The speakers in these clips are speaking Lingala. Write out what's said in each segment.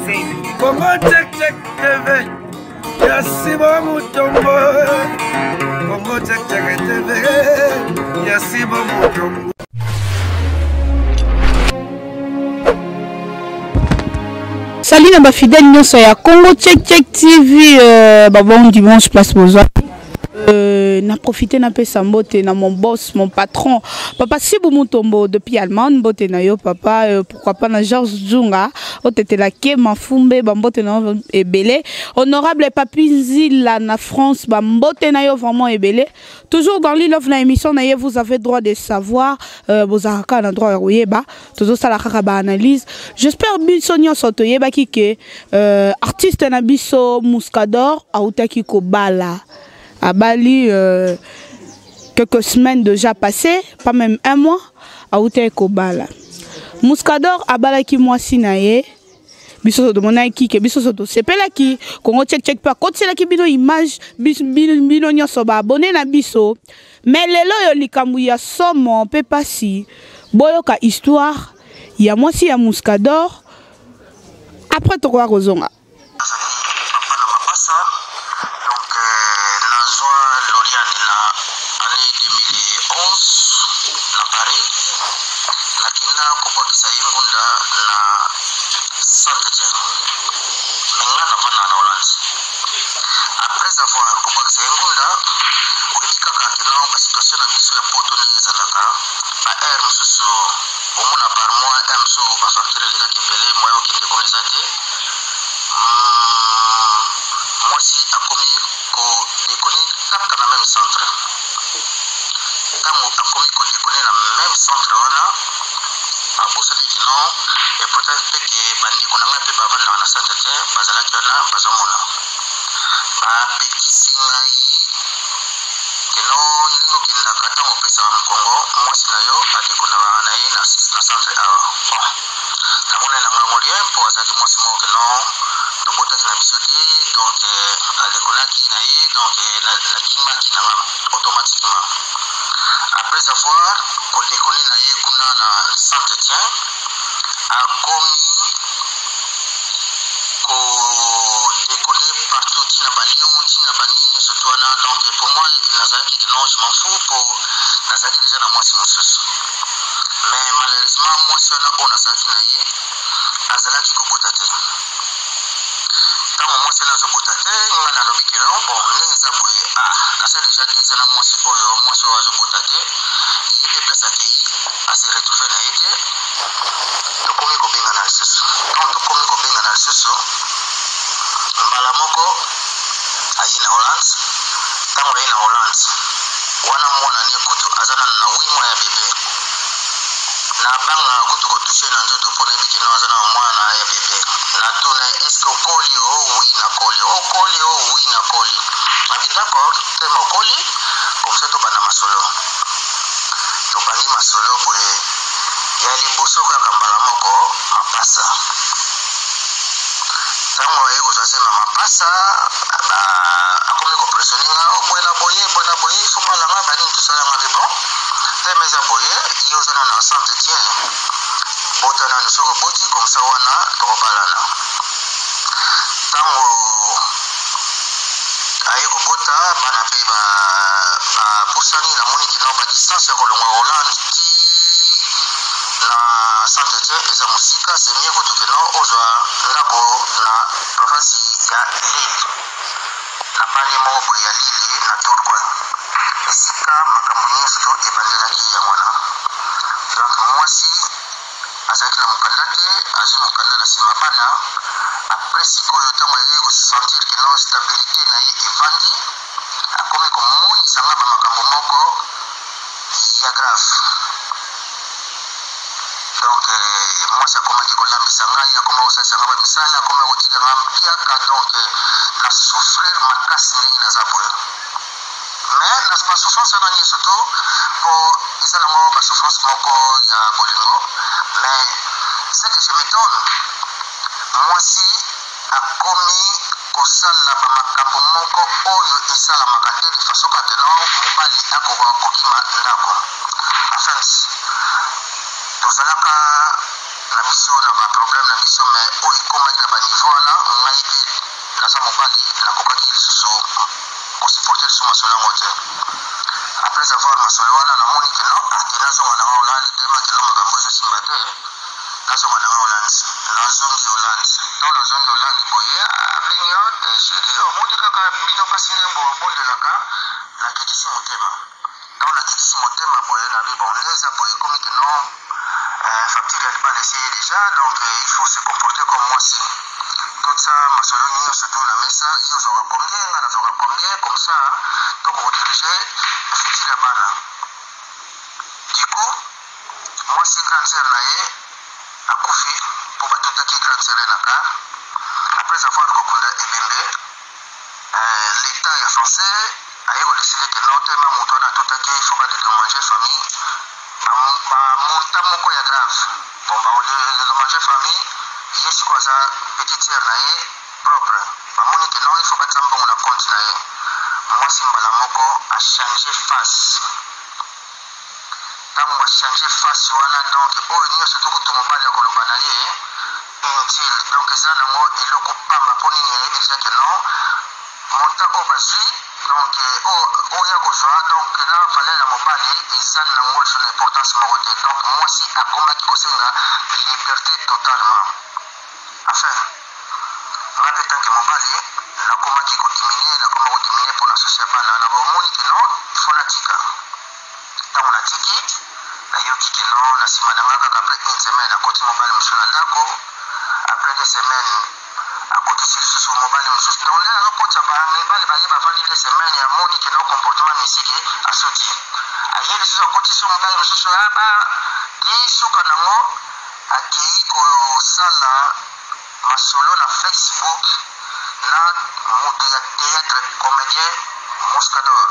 Congo Check Check TV ya Sibo Mutombo. Congo Check Check TV ya Sibo Mutombo. Salut na ba fidèle nyonso ya Congo Check Check TV, ba bon dimanche place bozwa. Na profiter na pesa mbote na mon boss, mon patron, papa Sibu Mutombo depuis Allemagne, mbote na yo papa, pourquoi pas na Georges Zunga, otetela ke mafumbe ba mbote na yo ebele, honorable Papi Nzila na France, ba mbote na yo vraiment ebele. Toujours dans l'île of na émission na ye, vous avez droit de savoir, bozalaka na droit ya koyeba, tozosala kaka ba analyse. J'espère biso nyonso toyebaki ke artiste na biso Muscador autaki kobala. Abali quelques semaines déjà passées, pas même un mois, autaki kobala. Muscador abalaki mwasi na ye. Biso so tomonaki ke biso so tosepelaki Congo Check Check pa kotiselaki bino image, bino nyonso ba abonné na biso. Mais lelo yo likambo ya somo pe pasi, boyoka histoire ya mwasi ya Muscador. Après tokoka kozonga. Papa na mapasa, donc nazwa Loriane na année 2011 na Paris, nakenda kobwakisa ye ngunda na Saint-Étienne. Mais nga navanda na Hollande. Après avoir kobwakisa ye ngunda, oyebi kaka ke nao ba situation na biso ya poto ndenge ezalaka, ba heure mosusu omona par mois, heure mosusu ba facture elekaki ebele, moyen okende kuna eza te. Mwasi akomi kodekone kaka na même centre. Ntango akomi kodekone na même centre wana, abosani ke non, et pourtant mpe ke bandeko na ngai mpe bavandaka na centre te, bazalaki wana bazomona. Bapekisi ngai ke non, ndenge okendaka ntango opesaka mokongo, mwasi na yo adekonaka na ye na centre awa. Bon, namoni na ngango rien mpo azalaki mwasi moko ke non, tobotaki na biso te, donc adekonaki na ye, donc nakimaki na nga automatiquement. Après avoir kodekone na ye kuna na Saint-Étienne, akomi kodekone partout, ntina ba Lyon, ntina ba nini nyonso to wana. Donc pour moi nazalaki ke non, je m'en fous po nazalaki déjà na mwasi mosusu. Mais malheureusement mwasi wana oyo nazalaki na ye azalaki kobota te. Ntango mwasi wana azobota te, nga nalobi ke non, bon, ndenge eza boye, nasali déjà 2 ans na mwasi oyo, mwasi oyo azobota te, ye mpe place akei ase retrouve na ye te. Tokomi kobengana lisusu. Ntango tokomi kobengana lisusu, mbala moko aye na Hollande. Ntango aye na Hollande wana, mwana ne kutu aza nanu na 8 mois ya bebe. Nabangaka kutu kotouche na nzoto mpo nayebi ke no aza na mwana ya bebe. Natuna ye, est-ce que okoli? Oh oui, nakoli. Okoli? Oh oui, nakoli. Abi d'accord, teme okoli, comme ça tobanda masolo. Tobandi masolo boye, ya liboso kaka mbala moko mapasa. Ntango aye kozwa zema mapasa, akomi kopressionne nga, oh, boye na boye, boye na boye, il faut balanga banini tosala nga bi bon. Teme eza boye, yo oza nanu na Saint-Étienne, bota nanu, soki oboti comme ça wana tokobalana. Ntango aye kobota bana mpe bapusani, namoni kino ba distance ya kolongwa Hollande ti na Saint-Étienne eza mosika, c'est mieux kutu kino ozwa ndako na province ya Lille, na banlieue moko boye ya Lille na Tourcoing, esika makambo nyonso to ebandelaki yango wana. Donc mwasi azalaki na mokanda te, azwi mokanda na nsima bana. Après sikoyo ntango aye kosentir ke non, stabilité na ye evandi, akomi komonisa nga bamakambo moko ya grave. Donc mwasi akomaki kolambisa ngai, akomaki kosalisa ngai bamisala, akomaki kotika ngai mpiaka. Donc na souffrir makasi ndenge naza boye. Mais na basouffrance wana nyonso to po eza nango basouffrance moko ya bolingo. Mais ce que je m'étonne, mwasi akomi kosala bamakambo moko oyo esalamaka te, de façon kaka non, mobali akoka kokima ndako. Enfin, tozalaka na biso na baproblème na biso, mais oyo ekomaki na baniveau niveau wana, ngai mpe naza mobali, nakokaki lisusu kosupporter lisusu masolo yango te. Après avoir masolo wana, namoni ke non, ake nazonga na nga Hollande, tellement ke non, makambo ezosimba te, nazonga na nga Hollande. Nazongi Hollande. Ntango nazongi Hollande boye, abengi yo te: "Chéri, omoni kaka bino basi ndenge bobondelaka." Nakitisi motema. Ntango nakitisi motema boye, nabi: "Bon, nde eza boye, ekomi ke non, facture ya libala eseye déjà, donc il faut se comporter comme mwasi. Totisa masolo nyonso to na mesa. Yo ozwaka combien? Nga nazwaka combien? Comme ça tokokodiriger futur ya bana." Du coup, mwasi, grande sœur na ye akufi mpo batutaki grande sœur na car. Après avoir kokunda ebembe, l'état ya français aye kodécider ke non, tema moto wana atutaki, il faut badédommager famille bamontant moko ya grave. Bon, badédommager famille. Ye sikoyo aza petite sœur na ye propre. Bamoni ke non, il faut batia mbongo na compte na ye. Mwasi mbala moko achanger face. Ntango achanger face wana, donc oyo nyonso tokutu mobali ya koloba na ye inutile, donc eza nango eloko pamba. Mpo nini? Ayebi deja ke non, montant oyo bazwi, donc oyo ya kozwa, donc na valeur ya mobali eza nango lisusu na importance moko te. Donc mwasi akomaki kosenga liberté totalement. Enfin, nga mpe tant que mobali, nakomaki kodiminuer, nakoma kodiminuer mpona souci ya bana. Na bomoni ke non, il faut natika. Ntango natiki, nayoki ke non, na nsima na nga kaka, après une semaine, akoti mobali mosusu na ndako. Après 2 semaines, akotisi lisusu mobali mosusu. Donc nde azokotisa bamibali baye, bavandi 2 semaines, amoni ke non, comportement misiki, asuti, aye lisusu, akotisi mobali mosusu. Aba ti suka nango, akei kosala masolo na Facebook na moto ya théâtre, comédien Moscador.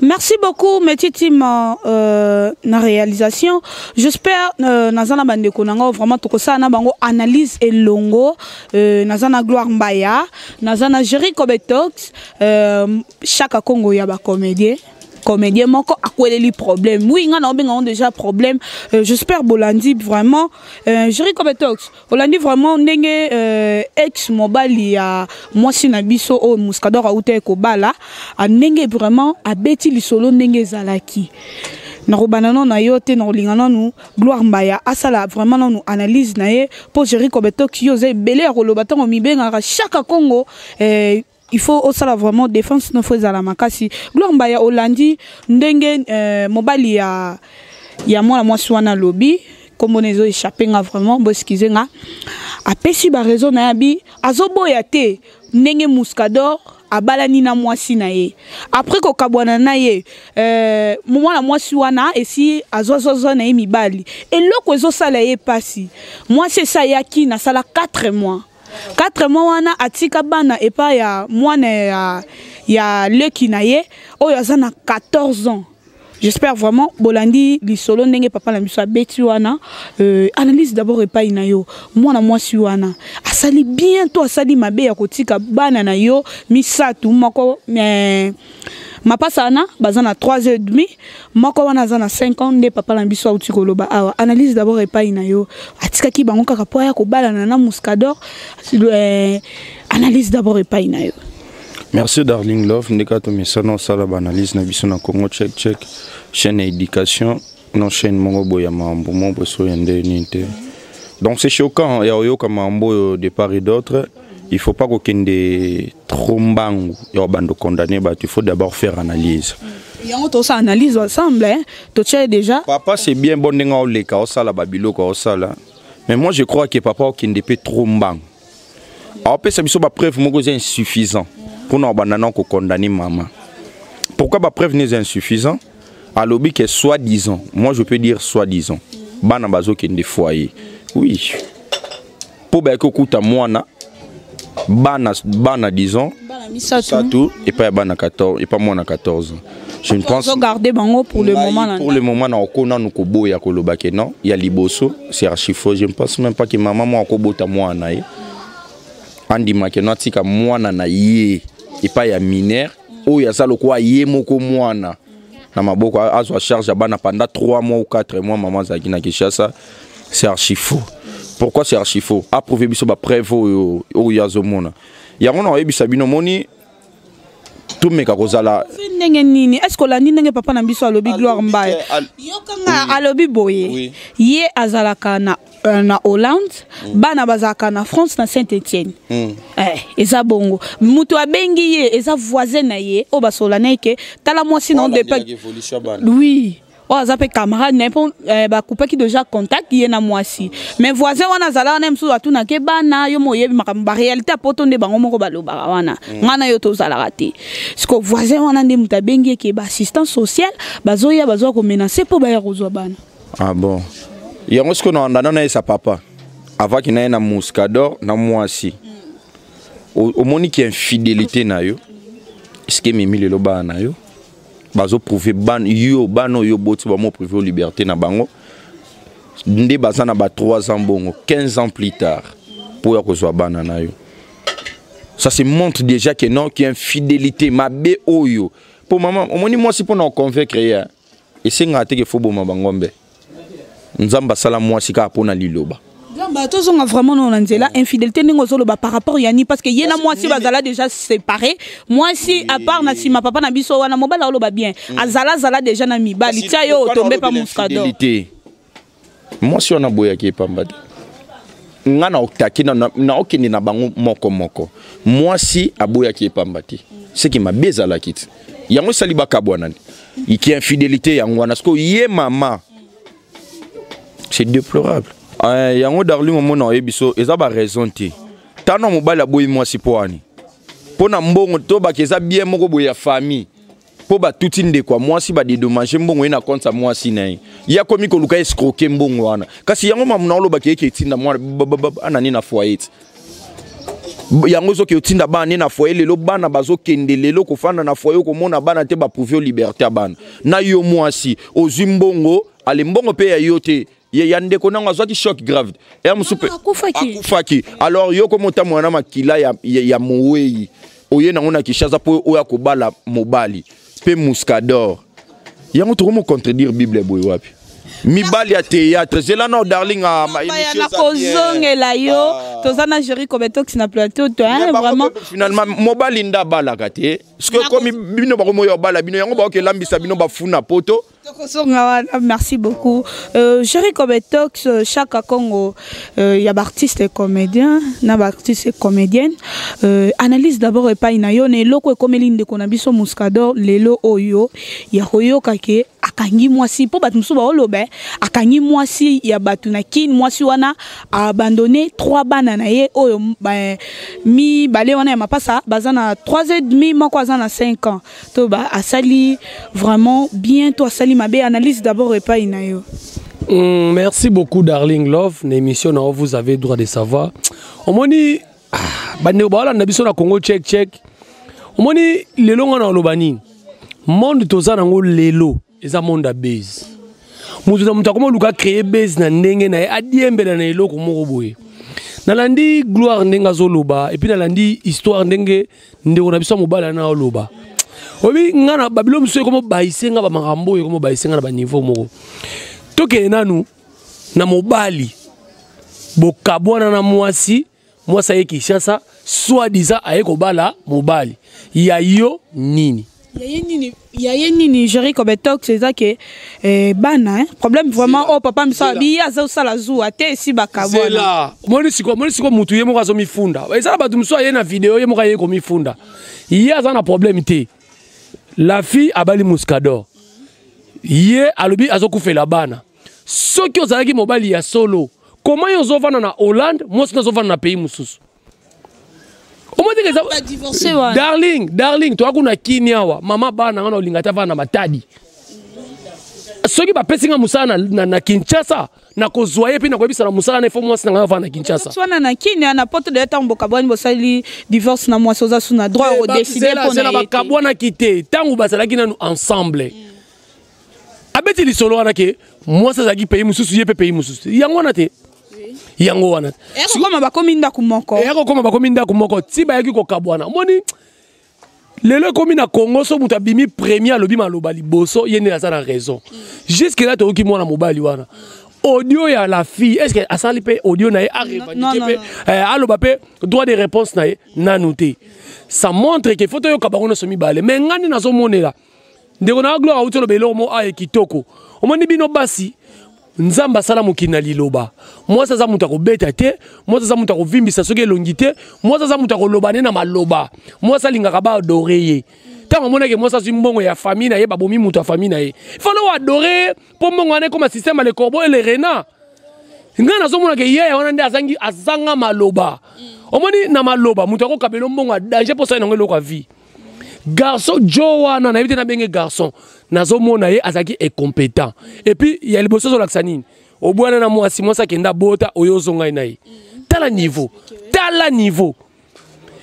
Merci beaucoup, Métier Team, na réalisation. J'espère naza na bandeko na nga, vraiment tokosala na bango analyse elongo. Naza na Gloire Mbaya, naza na Jerry Kobetox, chaque Congo ya ba comédien, comédien moko akweleli problème. Oui, nga na obenga ngo déjà problème. J'espère bolandi vraiment. Jerry Kobetox, olandi vraiment ndenge ex mobali ya mwasi na biso oyo Muscador auta ekobala, ndenge vraiment abeti lisolo ndenge ezalaki. Nakobanda nano na yo te, nakolinga nanu Gloire Mbaya asala vraiment nanu analyse na ye, mpo Jerry Kobetox, yo oza ebele ya koloba. Ntango mibengaka chaque Congo, il faut osala vraiment défense no, faut ezala makasi. Gloire Mbaya, olandi ndenge mobali ya mwana mwasi wana alobi, nkombo na ezo échappe nga vraiment, boexcuser nga, apesi baraison na ye, abi azoboya te ndenge Muscador abalani na mwasi na ye. Après kokabwana na ye, mwana mwasi wana esi azwazwazwa na ye mibali. Eloko ezosala ye mpasi, mwasi esi ayaki nasala 4 mois. 4 mois wana, atika bana epai ya mwana ya leki na ye oyo aza na 14 ans. J'espère vraiment bolandi lisolo ndenge papa na biso abeti wana. Analyse d'abord epai na yo. Mwana mwasi wana asali bien to asali mabe ya kotika bana na yo misato? Moko mapasa wana baza na 3 heures demi, moko wana aza na 5 ans, nde papa na biso auti koloba awa. Analyse d'abord epai na yo. Atikaki bango kaka mpo aya kobalana na Muscador. Analyse d'abord epai na yo. Merci, Darling Love. Ndeka tomesana osala baanalyse na biso na Congo Check Check, chaîne ya éducation, non chaîne moko boye ya makambo moko boye so ya nde nini te. Donc c'est choquant ya oyoka makambo oyo de part et d'autre. Il faut pas kokende trop mbangu ya bando condamner bato, il faut d'abord faire analyse. Yango tosala analyse ensemble, hein? Totie déjà. Papa, c'est bien bon ndenge oleka osala babiloko osala, mais moi je crois que papa okende mpe trop mbangu, aopesa biso bapreuve moko eza insuffisant mpona obanda na kokondamner mama. Pourquoi bapreuve ne eza insuffisant? Alobi ke soi disant, moi je peux dire soi disant, bana bazokende foyer. Oui, mpo bayaki kokuta mwana, bana disons misato epai ya bana 14, epai mwana 14 ans. Je ne pense garder bango pour le moment. Pour le moment, na oko nanu koboya koloba ke non. Ya liboso, c'est archi faux. Je ne pense même pas que mama moko akobota mwana na ye, andima ke no, atika mwana na ye epai ya mineur oyo aza lokola ye moko mwana na maboko, azwa charge ya bana pendant 3 mois ou 4 mois. Mama azalaki na Kinshasa, c'est archi faux. Pourquoi c'est archi faux? Approuver biso ba preuve oyo oyo azomona. Yango na oyebisa bino moni tomeka kozala ndenge nini? Est ce que olandi ndenge papa na biso alobi? Gloire Mbaye, yokanga, alobi boye: ye azalaka na Hollande, bana bazalaka na France, na Saint Etienne. Eh, eza bongo, moto abengi ye eza voisin na ye oyo basola na ye ke tala mwasi na oui, oyo aza mpe camarade na ye, mpo bakupaki déjà contact ye na mwasi. Mais voisin wana azala wana, mosusu atunaki bana. Yo mo oyebi makambo baréalité ya poto nde bango moko balobaka wana. Ngai na yo tozalaka te. Siko voisin wana nde moto abengi eke baassistance sociale bazoya, bazwa komenacer mpo baya kozwa bana. Ah bon, yango sikoyo na wandana nayesa papa avaki na ye na Muscador na mwasi. Omoni ki infidélité na yo eske ememi lelo bana na yo bazoprouver bana yo, bana oyo boti bamopriver liberté na bango nde baza na ba 3 ans, bongo 15 ans plus tard mpo ya kozwa bana na yo. Ça se montre déjà que non, ki infidélité mabe oyo. Mpo mama, omoni mwasi, mpo na oconvaincre ye, esengaka te ke fo boma bangombe. Nzambe asala mwasi kaka mpo na liloba. Nzambe, tozonga vraiment na nzela infidélité ndenge ozoloba par rapport ya nini? Parce que ye na mwasi bazala déjà séparé. Mwasi, à part na nsima papa na biso wana, mobali aloba bien, azala azala déjà na mibali. Tia yo otombe pa Muscador. Mwasi wana aboyaki epamba te. Nga na otaki naokende na bango moko moko. Mwasi aboyaki epamba te, seki mabe ezalaki te. Yango esali bakabwana ki infidélité yango wana. Sikoyo ye mama, c'est déplorable. Yango darling, omona, oyebi so eza baraison te. Tano mobali aboyi mwasi mpo wani, mpo na mbongo to baki eza bien moko boye ya famille, mpo batuti ndeko ya mwasi, badédommager mbongo ye na compte ya mwasi na ye. Ye akomi koluka escroquer mbongo wana. Kasi yango mamu na olobaki eke etinda mwana anani na foyer ti yango soki otinda bana ne na foyer. Lelo bana bazokende lelo kofanda na foyer, okomona bana te, bapriver liberté ya bana na yo. Mwasi ozwi mbongo, ale mbongo mpe ya yo te, ya ndeko nango azwaki choc grave ya mosusu mpe akufaki. Alors yo komi otambola na makila ya mowei oye nango na Kinshasa mpo oyo akobala mobali mpe Muscador. Yango tokomo contredire Bible boye wapi? Mibali ya théâtre, zela na darling. Nakozongela yo. Toza na Géri Kobetox na plateau to vraiment. Finalement mobali nde abalaka te. Soki komi bino bakomi oyo abala bino, yango baokelambisa bino bafuna poto. Tokozonga wana. Merci beaucoup, Géri Kobetox. Chaka Congo, ya baartiste comédien na baartiste comédienne, analyse d'abord epai na yo na eloko ekomeli ndeko na biso Muscador lelo oyo ya koyoka ke akangi mwasi, mpo bato mosusu baoloba akangi mwasi ya bato na Kine. Mwasi wana aabandonné trois bana na ye oyo mibale wana ya mapasa baza na 3 et demi, moko aza na 5 ans. To ba asali vraiment bien to asali mabe? Analyse d'abord epai na yo. Merci beaucoup Darling Love na émission na vous avez droit de savoir. Omoni, ah, bandeko baolanda biso na Congo Check Check, omoni lelo nga na oloba nini? Monde toza nango lelo eza monde ya base. Moto na moto akoma oluka créer base na ndenge na ye, adiembela na eloko moko boye. Nalandi Gloire ndenge azoloba, et puis nalandi histoire ndenge ndeko na biso ya mobali ana oloba. Oyebi, nga na babilo mosusu ekoma bayise nga, bamakambo oyo ekoma bayise nga na baniveau moko. Tokende nanu na mobali. Bokabwana na mwasi, mwasi aye Kinshasa, soi-disant aye kobala mobali ya yo nini? Yaye nini, yaye nini? Géri Kobetox, eza ke bana, hein? Problème vraiment oyo papa miso abi ye aza osala zuwa te esi bakabwana. Zela, omoni sikoyo, omoni sikoyo, mutu ye moko azomifunda. Eza na bato mosusu aye na video, ye moko aye komifunda. Ye aza na problème te. La fille abali Muscador, ye alobi azokufela bana. Soki ozalaki mobali ya solo, koma yo ozovanda na Hollande, mwasi nazovanda na pays mosusu? Omoni eza Badivorce wana. Darling, darling, toya kuna Kini awa. Mama bana nga na olinga te avanda na Matadi. Soki bapesi nga mosala na Kinshasa, nakozwa ye mpe nakoyebisa na mosala na ifo mwasi na ngai avanda na Kinshasa. Wana na Kini, na poto de ntango bokabwani, bosali divorce na mwasi, oza su na droit ya kodécider mpo na zela ye te. Bakabwanaki te. Ntango bazalaki nanu ensemble, abeti lisolo wana ke mwasi azalaki pays mosusu, ye mpe pays mosusu. Yango wana te, yango wana. Ekokoma bakomi ndako moko. Eya kokoma bakomi ndako moko, ti bayaki kokabwana. Omoni lelo ekomi na Congo, so moto abimi premier, alobi maloba liboso, ye nde aza na raison. Jusque là toyoki mwana mobali wana. Audio ya la fille, est ce que asali mpe audio na ye arevendique mpe, aloba mpe droit de réponse na ye nanu te? Ça montre que faut toyoka bango nyonso mibale. Mais ngai nde nazomonela ndeko na Gloire auti oloba eloko mo aye kitoko. Omoni bino basi, Nzambe asala mokili na liloba. Mwasi aza moto akobeta te, mwasi aza moto akovimbisa soki elongi te, mwasi aza moto akoloba nde na maloba. Mwasi alingaka baadore ye. Ntango amonaki mwasi azwi mbongo ya famille na ye, babomi moto ya famille na ye, falo oadore ye mpo mbongo wana ekoma système ya le corbeau et le renard. Ngai nazomona ke yaya wana nde azangi, azanga maloba. Omoni na maloba moto akokabela mbongo ya danger mpo osali nango eloko ya vie. Garçon jo wana nayebi te nabenge garçon, nazomona ye azalaki incompétent. Et puis ya liboso azolakisa nini? Obwana na mwasi, mwasi akenda bota, oyo ozongai na ye. Tala niveau, tala niveau.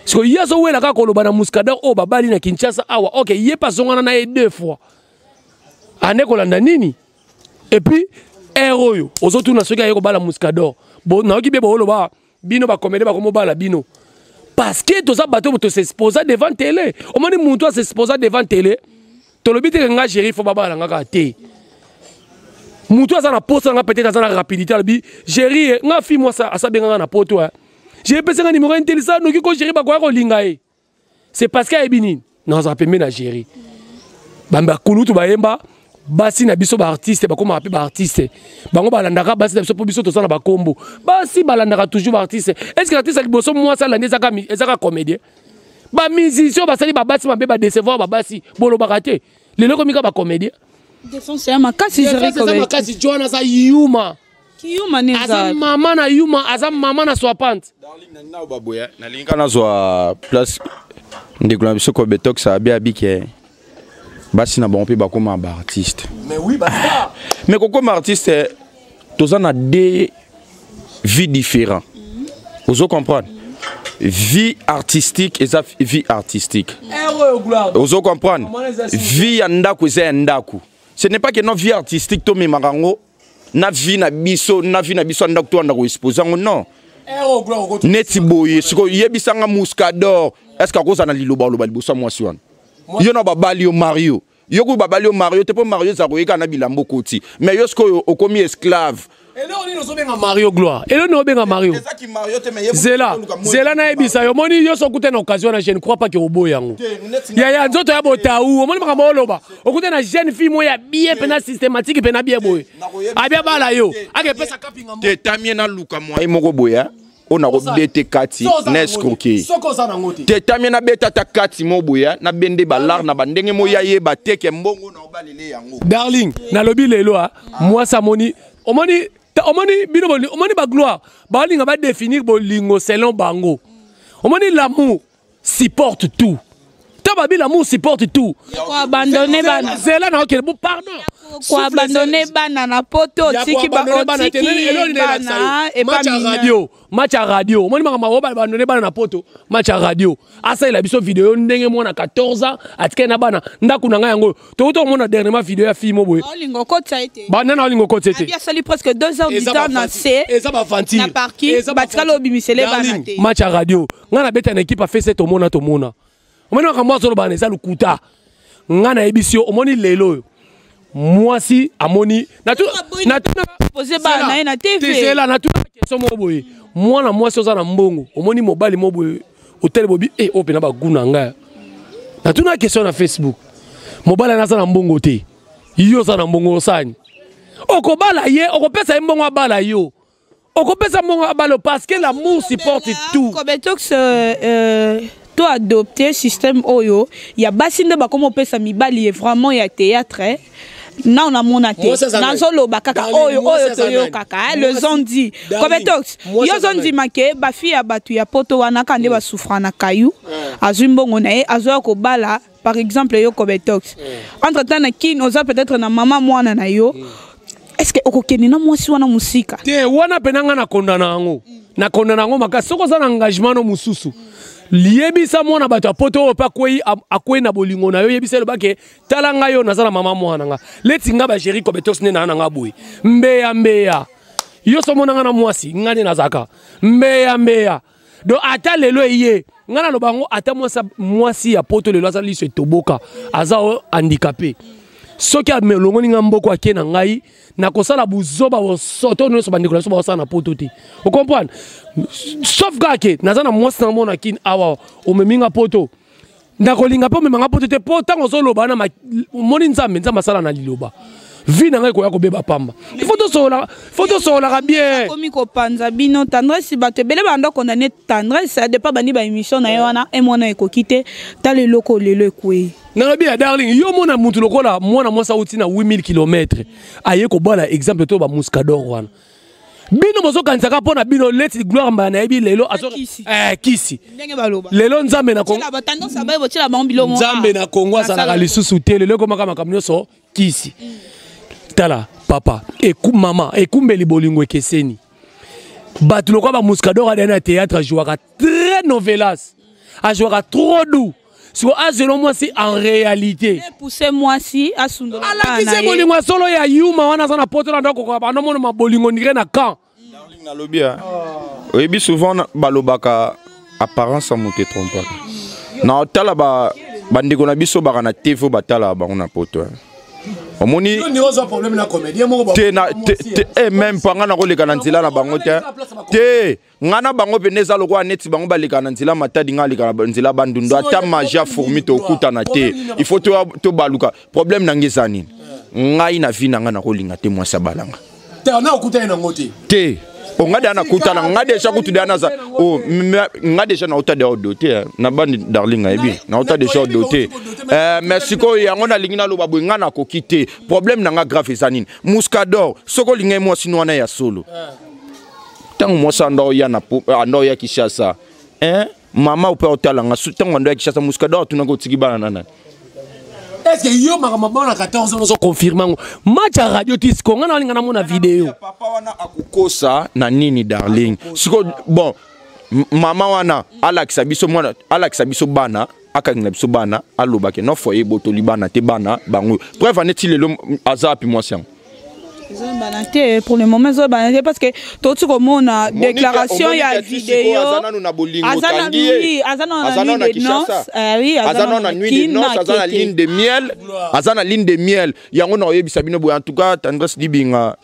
Siko ye azowela kaka koloba na Muscador oyo babali na Kinshasa awa. Ok, ye mpe azongana na ye deux fois, ande kolanda nini? Et puis aire oyo ozotuna soki aye kobala Muscador, nayoki be booloba bino bacomédien bakomobala bino parce que toza bato oyo tosexposa devant télé. Omoni mutu asexposa devant télé, tolobi te ke nga géri fo babala nga kaka te. Mutu aza na posa nga, peut-être aza na rapidité, alobi géri nga fi mwasi asabenganga na poto, j'ai pesa nga numéro intelligent noki ko géri bakoya kolinga ye. C'est parce que ayebi nini, nazala pembe na géri. Bambe bakulutu bayemba basi na biso baartiste, bakomaka mpe baartiste, bango balandaka basi na biso mpo biso toza na bakombo. Basi balandaka toujours baartiste. Est ce que artiste ya liboso mwasi alandi ezaka comédien? Bamusicien basali babasi mabe, badecevoir babasi, bolobaka te. Lelo ekomi kaka bacomédien. Défense ya makasi. Défense eza makasi. Jo wana aza yuma. Kiyuma ne. Aza mama na yuma, aza mama na swapante. Baboya nalingi kaka nazwa place ndeko na biso Kobetox abi abike basi na bango mpe bakóma baartiste. Mais oui, basta. Mais kokóma artiste, toza na deux vies différents, ozo comprendre? Vie artistique eza vie artistique, ozo comprendre? Vie ya ndako eza ya ndako. Ce n'est pas que non, vie artistique tomemaka yango na vie na biso, na vie na biso ya ndako towanda koexpose yango, non. Neti boye sikoyo, yebisanga, Muscador est ce que akozala na liloba oloba liboso ya mwasi wana? Yo na babali yo Mario, yo kuyi babali yo Mario te, mpo Mario eza koyeka na bilamba okoti, mais yo sikoyo okomi esclave. Eloko nini ozobenga Mario, Gloire? Eloko nini obenga Mario? Ezaki Mario te, mais ye Zela, zela, nayebisa yo. Omoni, yo so okute na occasion wana, je ne crois pas ke oboya yango. Yaya, nzoto ya botau, omoni makambo oloba, okute na jeune fille moko ya bien mpena systématique mpena bien boye, abi abala yo, akepesa kapinga. Te, tamie naluka moye moko boye oyo nakobete kati na escroquer. Soki oza nango te. Te, tamie nabeta ata kati mo boye, nabende balare na bandenge mo ya yeba te ke mbongo na obalele yango. Darling, nalobi lelo a mwasi amoni, omoni, omoni bino omoni bagloire baolinga badéfinir bolingo selon bango. Omoni, l'amour supporte tout. Ta babi, l'amour supporte tout. Koabandonner bana. Zela na okende bo, pardon. Koabandonner bana na poto, otiki otiki bana epa match ya radio, match ya radio. Omoni makambo oyo, baabandonner bana na poto, match ya radio, asalela biso video ndenge mwana 14 ans atikali na bana ndako na ngai. Yango tokuti komona dernièrement video ya fille mo boye. Olingo okotisa ye te. Banana olingo okotisa ye te. Abi asali presque 2 heures du temps na se Eza baventure. na parking, batikali obimisele bana te. Match ya radio, ngai nabeta na équipe afese, tomona, tomona. Omoni makambo azoloba na eza lokuta. Ngai nayebisi yo, omoni lelo oyo mwasi amoni Pose bana na ye na TV. Tezela, natuna question moko boye. Mwana mwasi oza na mbongo, omoni mobali mo boye, otele bobi e oyo mpena bagu na ngai. Natuna question na Facebook: mobali ana aza na mbongo te, yo oza na mbongo, osani okobala ye? Okopesa ye mbongo abala yo? Okopesa mbongo abala? Parce que l'amour supporte tout. Kobetox, to adopter système oyo ya basi nde bakoma opesa mibali ye vraiment ya théâtre, eh. Na namona te, nazoloba kaka oyo oyo toyokaka, le zondi. Kobetox, yo ozondima ke bafille ya bato ya poto wana kaka nde basouffra na kayu, azwi mbongo na ye, azoya kobala par exemple yo Kobetox, entre temps na Kine oza peut-être na mama mwana na yo, est ce que okokende na mwasi wana mosika? Te, wana mpenza ngai nakondana yango, nakondana yango makasi. Soki oza na engagement no mosusu, liyebisa mwana bato ya poto oyo mpe akwei, akwei na bolingo na yo, yebisa, elobake: tala ngai oyo naza na mama mwana nga. Leti nga bagéri Kobetox nde naa na nga boye, mbeya mbeya. Yo so omona nga na mwasi, nga nde nazalaka mbeya mbeya. Donc ata lelo eye nga naloba yango, ata mwasi ya poto lelo aza liso etoboka, aza handicapé. Soki alongoli nga mboko ake na ngai, nakosala buzoba bosoto nyonso bandeko na biso baosala na poto te. Ocomprendre? Sauf kaka ke naza na mwasi na mona Kin awa, omemi nga poto. Nakolinga mpe omema nga poto te, mpo ntango ozoloba wana omoni Nzambe, Nzambe asala na liloba. Vie na ngai ekoya kobeba pamba. Il faut tosololaka, faut tosololaka bien. Komi kopanza bino Tendresse, bato ebele banda condamner Tendresse, depa bandi ba émission na ye wana, e mwana ekoki te, tala eloko lelo ekwei. Nalobi ya Darling, yo mona mutu lokola mwana mwasi auti na 8000 km aye kobala, exemple to ba Muscador wana. Bino bozokanisaka mpo na bino leti Gloire Mbaya nayebi lelo azo Kisi. Kisi. Ndenge baloba. Lelo Nzambe na Kongo. Tiela ba tendance abaye botiela bango biloko. Nzambe na Kongo azalaka lisusu te, lelo ekomaka makambo nyonso kisi. Tala papa, eku mama, ekumbeli bolingo ekeseni. Bato lokola ba Muscador adani na théâtre ajouaka très novelas. Ajouaka trop doux. Siko azelo mwasi en réalité. Pousse mwasi asundola bana Alakisi ye. bolingo ya solo ya yuma wana aza na poto na ndako koka bando mona mabolingo ndire na camp. Darling nalobi ya. Oyebi souvent balobaka apparence ya moto etrompaka. Na otala ba bandeko na biso baka na TV batala bango na poto. Omoni te na te, te, eh, même pas nga nakoleka na nzela na bango te. Te nga na bango pene eza lokola neti bango baleka na nzela Matadi, nga aleka na nzela Bandundu, ata magie ya fourmi tokutana te. Il faut tobaluka. Problème na nga eza nini? Ngai na vie na nga nakolinga te mwasi abalanga. Te, na okutani nango te. Te. O nga deja nakutana, nga deja kutu deja naza, o, nga deja nauta deja odote, hein. Na bandi Darling ayebi, nauta deja odote. Mais sikoyo yango nalingi naloba boye, nga nakoki te. Problème na nga grave eza nini? Muscador, soki olingi ye mwasi no wana ya solo. Ntango mwasi anda oya na po, anda oya Kinshasa, hein? Mama ope otala nga, ntango anda oya Kinshasa, Muscador atunaki otiki bana na nani? Est-ce que yo makambo bana 14 ans ozo confirmer ngo? Match ya radio tisco, nga nalinga namona video. Papa wana akokosa na nini Darling? Siko bon, mama wana alakisa biso mwana, alakisa biso bana, akangela biso bana, alobake no foyer botoli bana te bana bango. Preuve aneti lelo aza api mwasi yango. Ezobana te pour le moment, ezobana te parce que toti komona déclaration ya video. Aza nanu na bolingo, Aza na tangi ye. oui, aza nanu na Aza nanu na nuit de Kinshasa. noces. Oui, aza Aza nanu nanu na na nuit de Kin, noces, na aza na Kete. ligne de miel, aza na ligne de miel. Yango na oyebisa bino boye, en tout cas Tendresse Dibinga,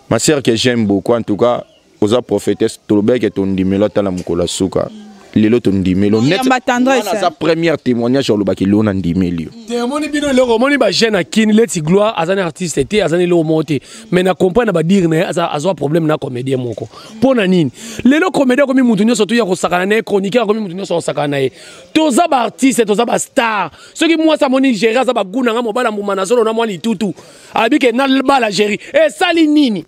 ma sœur que j'aime beaucoup, en tout cas oza prophétesse, tolobeke tondimelo ata na mokolo ya suka. Lelo tondimelo. Oyo Net, yamba Tendresse. wana aza première témoignage olobaki lelo na ndimeli yo. Te, omoni bino eloko, omoni ba jeune ya Kin, Leti Gloire, aza na artiste te, aza na eloko moko te. Mais na comprendre na ba dire na ye, azwa problème na comédien moko. Mpo na nini? Lelo comédien akomi mutu nyonso toya kosakana na ye, chroniqueur akomi mutu nyonso kosakana na ye. Toza ba artiste, toza ba star. Soki mwasi amoni Géri aza ba goût na nga mobala mbuma na zolo na mwa litutu. Abi ke na bala Géri. Esali nini?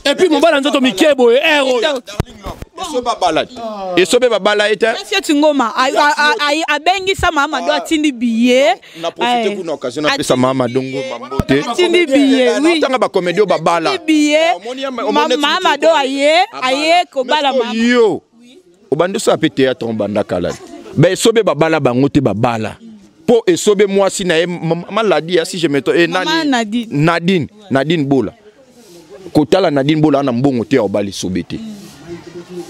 Et puis mobala nzoto mike boye, eh, oyo. Eso babala te. Eso be babala ete. Monsieur Tingoma, abengisa mama do atindi billet. Na profiter kuna occasion na pesa mama dongo mambote. Atindi billet, oui. Tanga ba comédie babala. Atindi billet. Omoni ya omoni Mama do aye, aye kobala mama. Yo. Obandi so ape théâtre obanda kala. Ba eso be babala bango te babala. Po esobe mwasi na ye, maladi ya, si je me trompe, eh, Mama nani? Nadine. Nadine, Nadine Bola. Kotala Nadine Bola na mbongo te ya obali sobe te.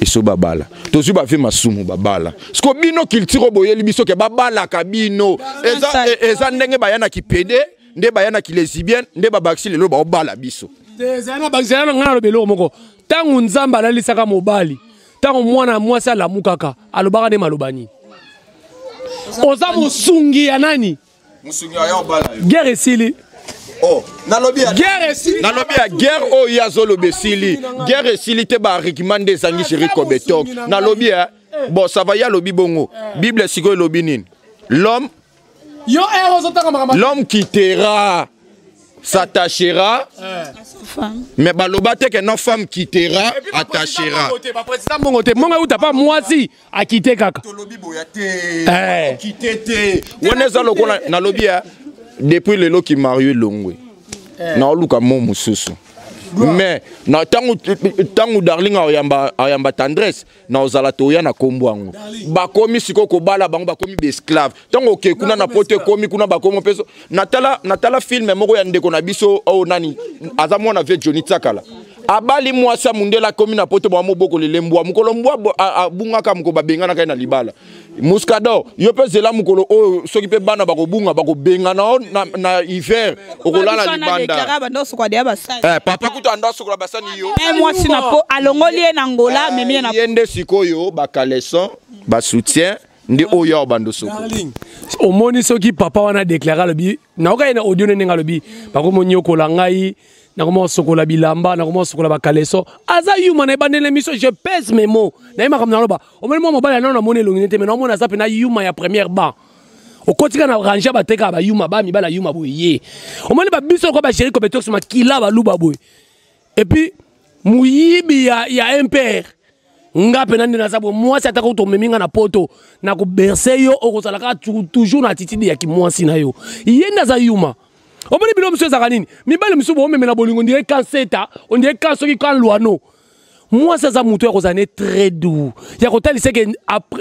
Eso babala. Tozwi ba vie masumu babala. Siko bino culture boyeli biso ke babalaka bino. Eza, eza ndenge baya na kipede, nde baya na kilesbienne, nde babakisi lelo baobala biso. Te, ezala na bakisi, ezala na ngai naloba eloko moko. Tango Nzambe alalisaka mobali, tango mwana mwasi alamukaka, alobaka nde maloba nini? Oza mosungi ya nani? Mosungi ya obala yo. Guerre esili. Oh, nalobi ya Guerre esili. Nalobi ya guerre oyo ya zolo besili. Guerre esili te ba argument nde ezangi Jerry Kobetok. Nalobi ya, bon, ça va ya lobi bongo. Bible sikoyo elobi nini? L'homme Yo, eh, ozotanga makambo. L'homme quittera, s'attachera. Mais baloba te que non femme quittera, Et puis, ba président attachera. Mbongo te, ba président Mbongo te. Mbongo euta pa mwasi akite kaka. Tolobi boya te. Akite te. Wana eza lokola nalobi ya depuis lelo ki Mario Longwe. Na oluka mo mususu. Mais na tangu, tangu Darling ayamba, ayamba Tendresse na ozala toya na kombo yango. Bakomi siko kobala bango bakomi ba esclave. Tango oke kuna na pote komi kuna bakomi peso. Natala, natala film moko ya ndeko na biso oh nani aza mwana vie Johnny Tsakala. Abali mwasi ya mundele, akomi na poto, bamobokolele mbwa. Mokolo mbwa abungaka, mokolo babenganaka ye na libala. Muscador, yo mpe zela mokolo oyo soki mpe bana bakobunga, bakobengana o na hiver, okolala libanda. Papa kutu ando asokola basani yo. Mwasi na po alongoli ye na Ngola, amemi ye na ye nde sikoyo bacaleçon, basoutien nde oyo awa bando soko. Omoni, soki papa wana déclare, alobi, nayoka ye na audio ndenge alobi: "Bakomonyokola ngai, nakoma kosokola bilamba, nakoma kosokola bacaleçon." Aza yuma na ebandeli émission, je pèse mes mots, naye makambo naloba. Omoni, mwa mobali nano namoni elongi te, mais naomona aza mpena yuma ya première ban. Okotika na range, batekaka bayuma, bamibala yuma boye. Ye omoni babiso lokwa bachéri Kobetox, makila baluba boye, et puis moyibi ya MPR. Nga mpena nde naza boye, mwasi ataka tomemi nga na poto, na koberse yo, okozala kaka toujours na attitude ya kimwasi na yo. Ye nde aza yuma. Omoni, bilo mosusu ezalaka nini? Mibali mosusu boomemela bolingo, ondire kan seta, ondire kan soki kan lwano. Mwasi aza moto ya kozala ne très doux, ya kotalisa ke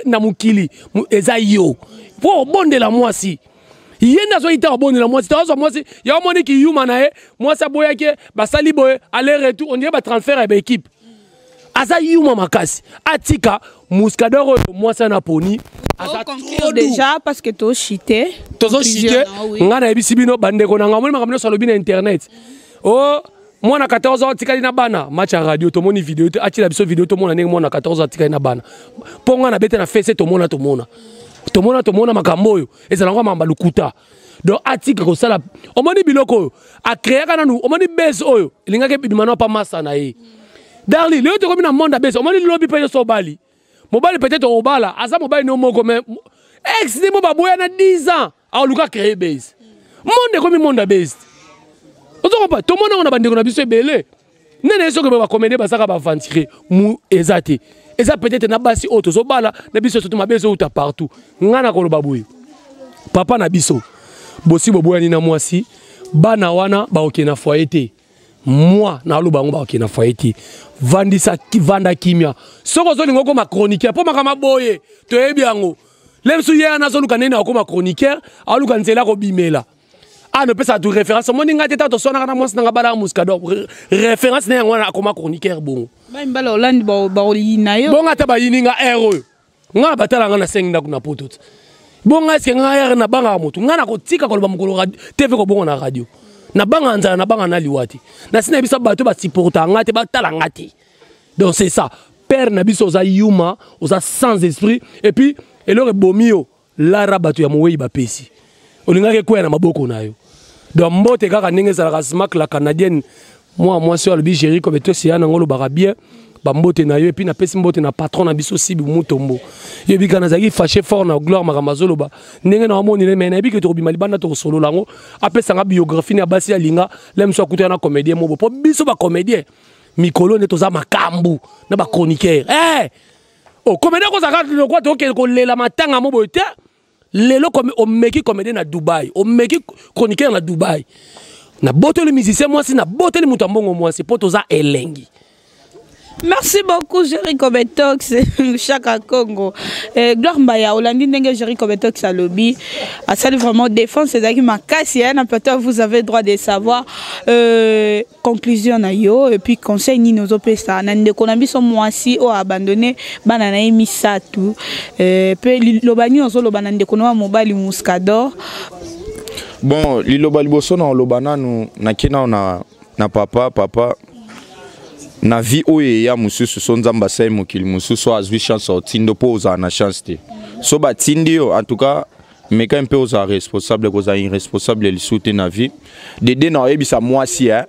na mokili eza yo mpo obondela mwasi. Ye nde azwaki te obondela mwasi te, azwa mwasi ya omoni kiyuma na ye. Mwasi aboyaki ye, basali boye aller retour, ondire batransfert ya baéquipe. Aza yuma makasi, atika Muscador oyo mwasi ana poni. Aza trop déjà parce que tochite. Tozochite. Ngai nayebisi bino, bandeko na ngai, omoni makambo nyonso alobi na internet o mwana 14 ans atikali na bana. Match ya radio, tomoni video te. Atila biso video, tomona ndenge mwana 14 ans atikali na bana. Mpo ngai nabete na fese, tomona, tomona, tomona, tomona makambo oyo ezalanga makambo ya lokuta. Donc atika kosala. Omoni biloko oyo acréaka nanu, omoni base oyo elingaki ebima na pa masa na ye Darli. Lelo tokomi na monde ya base. Omoni, lobi mpe nyonso obali mobali, peut-être obala aza mobali no moko, mais ex nde mo baboya na 10 ans, aoluka créer base. Monde ekomi monde ya base. Ozokopa, tomona ngo na bandeko na biso ebele. Nene ye soki bacomédien bazaka baaventurier mu eza te, eza peut-être na basi oyo tozobala na biso, surtout mabe ezouta partout. Ngai na koloba boye, papa na biso, bosi boboyani na mwasi, bana wana bakokende na foyer te. Moi naloba yango, bakokende na foyer te. Vandisa, vanda kimia. Soki ozolinga okoma chroniqueur, mpo makambo boye toyebi yango, le mosusu ye wana azoluka ndenge akoma chroniqueur, aluka nzela akobimela ana opesaka tu référence. Omoni ngai te, ta toswanaka na mwasi nanga, balaka Muscador, référence na yango wana akoma chroniqueur bongo. Bamibala olandi bakoyina yo. Bongo ata bayini nga aire oyo, nga batala nga na sengi ndako na poto te. Bongo eske nga aire nabangaka motu? Nga nakotika koloba mokolo TV kobongo na radio. Nabanga nzala, nabanga na liwa te. Nasi nayebisa bato basupporta nga te, batala nga te. Donc c'est ça, père na biso, oza yuma, oza sans esprit. Et puis eloko ebomi yo, lara bato ya mowei bapesi, olingaki ekwea na maboko na yo. Donc mbote kaka ndenge ezalaka, Smack la Canadienne, mwa mwasi oyo alobi Jericho Betosi ya nango, olobaka bien, bambote na yo. Et puis napesi mbote na patron na biso Sibi Mutombo. Yebi kaka nazalaki fâché fort na Gloire, makambo azoloba ndenge na wamoni, mais nayebi ke tokobima libanda, tokosolola yango. Apesanga biographie na basi alinga le mosu akutana na comédien mobo, mpo biso bacomédien mikolo nde toza makambu na bachroniqueur. Hey! O comédien kozalaka lokwa, tokende kolela matanga mo boye te. Lelo omeki comédien na Dubai, omeki chroniqueur na Dubai, naboteli musicien mwasi, naboteli moto ya mbongo mwasi, mpo toza elengi. Merci beaucoup, Jerry Kobetox, Chaka Congo. Gloire Mbaya, olandi ndenge Jerry Kobetox alobi, asali vraiment défense ezalaki makasi hein, na plateau vous avez droit de savoir. Conclusion na yo et puis conseil nini ozopesa na ndeko na biso mwasi oyo abandonné bana na ye misato, pe liloba nini ozoloba na ndeko na wa mobali Muscador? Bon, liloba liboso na oloba nanu, nake nano na papa. Papa, na vie oyo eya mosusu, so Nzambe asali mokili mosusu, azwi chance otindo mpo ozala na chance te. So batindi yo, en tout cas meka mpe ozala responsable, kozala irresponsable lisusu te na vie. Dede na oyebisa mwasi, eh?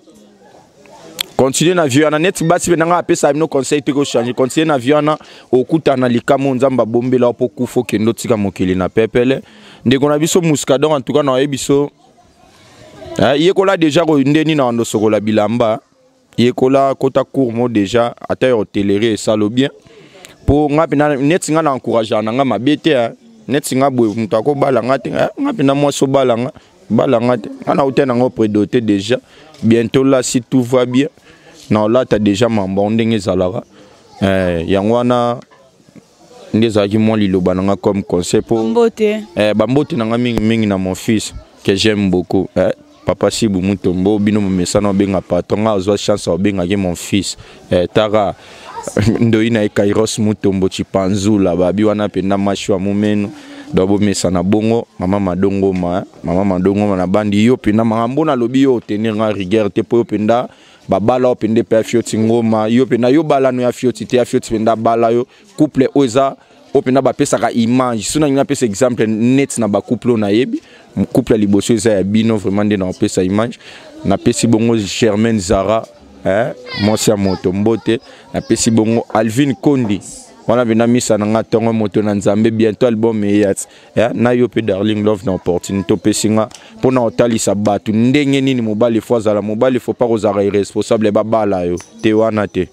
Continue na vie wana neti basi mpe nanga apesa bino conseil te, kochange. Continue na vie wana, okutana likama Nzambe abombela mpo kufa, okende otika mokili na pepele. Ndeko na biso Muscador, en tout cas na oyebi so yekola déjà ndeni na wando sokola bilamba, yekola kota cours mo déjà, ata ya hotellerie esalo bien. Mpo nga mpena neti nga na encourage na nga mabe te. Neti nga boye, moto akobala nga te, nga mpena mwasi obala nga, bala nga te. Nga na uta nango prédoté déjà. Bientôt là, si tout va bien, na olata déjà mambo ndenge ezalaka. Yango wana nde ezalaki mwa liloba na nga comme conseil po mbote. Bambote na nga mingimingi na mon fils que j'aime beaucoup. Papa Sibu Mutombo bino momesana obenga patron, nga azwa chance obengaki mon fils. Tara ndoi na ye Kairos Mutombo Chipanzula babi wana mpenza mashi wa mumenu. Donc bomesana bongo mama Madongoma, mama Madongoma na bandi yo mpenza makambo nalobi yo otenir nga rigueur te, mpo yo mpenza babala oyo mpenza epe ya fioti ngoma, yo mpenza yo balano ya fioti te, ya fioti mpenza bala yo couple oyo eza oyo mpenza bapesaka image. So nalingi napesa exemple net na bacouple oyo nayebi, couple ya liboso eza ya bino vraiment nde naopesa image. Napesi bongo Germaine Zara, mwasi ya moto mbote. Napesi bongo Alvin Kondi wana mpenza misa na nga ntongo moto na Nzambe, bientôt album eyati. Na yo mpe Darling Love na opportunité opesi nga mpona kotalisa bato ndenge nini mobali fo azala mobali, fo pa kozala irresponsable, babala yo te wana te,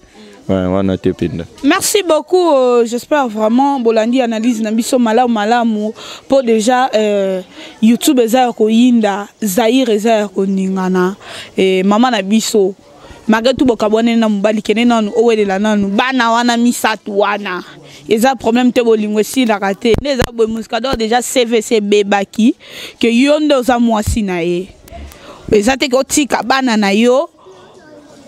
wana te mpenza. Merci beaucoup, j'espère vraiment bolandi analyse na biso malamu malamu, po déjà YouTube eza ya koyinda, Zaire eza ya koningana. E, mama na biso, malgré tout bokabwaneli na mobali, kende nanu owelela nanu bana wana misato wana, eza problème te, bolingo esilaka te. Nde eza boye, Muscador déjà CVC ebebaki ke yo nde oza mwasi na ye, eza te ke otika bana na yo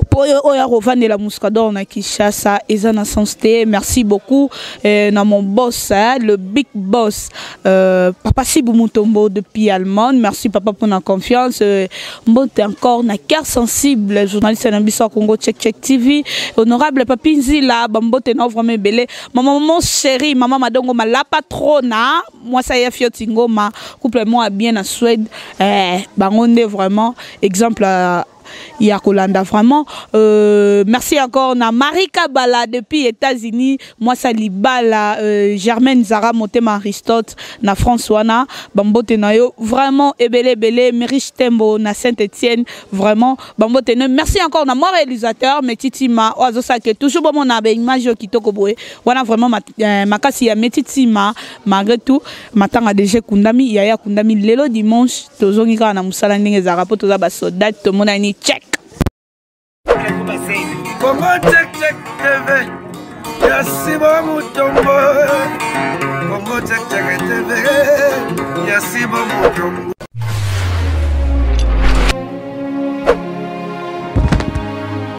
mpo oyo akovandela Muscador na Kinshasa, eza na sens te. Merci beaucoup na mon boss, hein, le big boss, papa Sibu Mutombo depuis Allemagne. Merci papa pour la confiance. Mbote encore na cœur sensible, journaliste na biso ya Congo Check Check TV, honorable Papi Nzila, bambote na vraiment ebele. Mama, maman chérie, mama Madongo la patrona, mwasa ya Fioti Ngoma, couple moi bien na Suède, bango nde vraiment exemple ya kolanda vraiment. Merci encore na Marie Kabala depuis États-Unis, mwasa libala, Germaine Zara Motema Aristote na France wana, bambote na yo vraiment ebele ebele. Meriche Tembo na Saint-Étienne, vraiment bambote na. Merci encore na mon réalisateur Metitima oyo azosala toujours bomona ba image oyo kitoko boye wana, vraiment makasi ya Metitima. Malgré tout matanga déjà kundami, yaya kundami lelo dimanche, tozongi kaka na mosala ndenge ezalaka mpo toza basoldat. Tomonani check. Congo Check Check TV ya Sibo Mutombo, Congo Check Check TV ya Sibo Mutombo.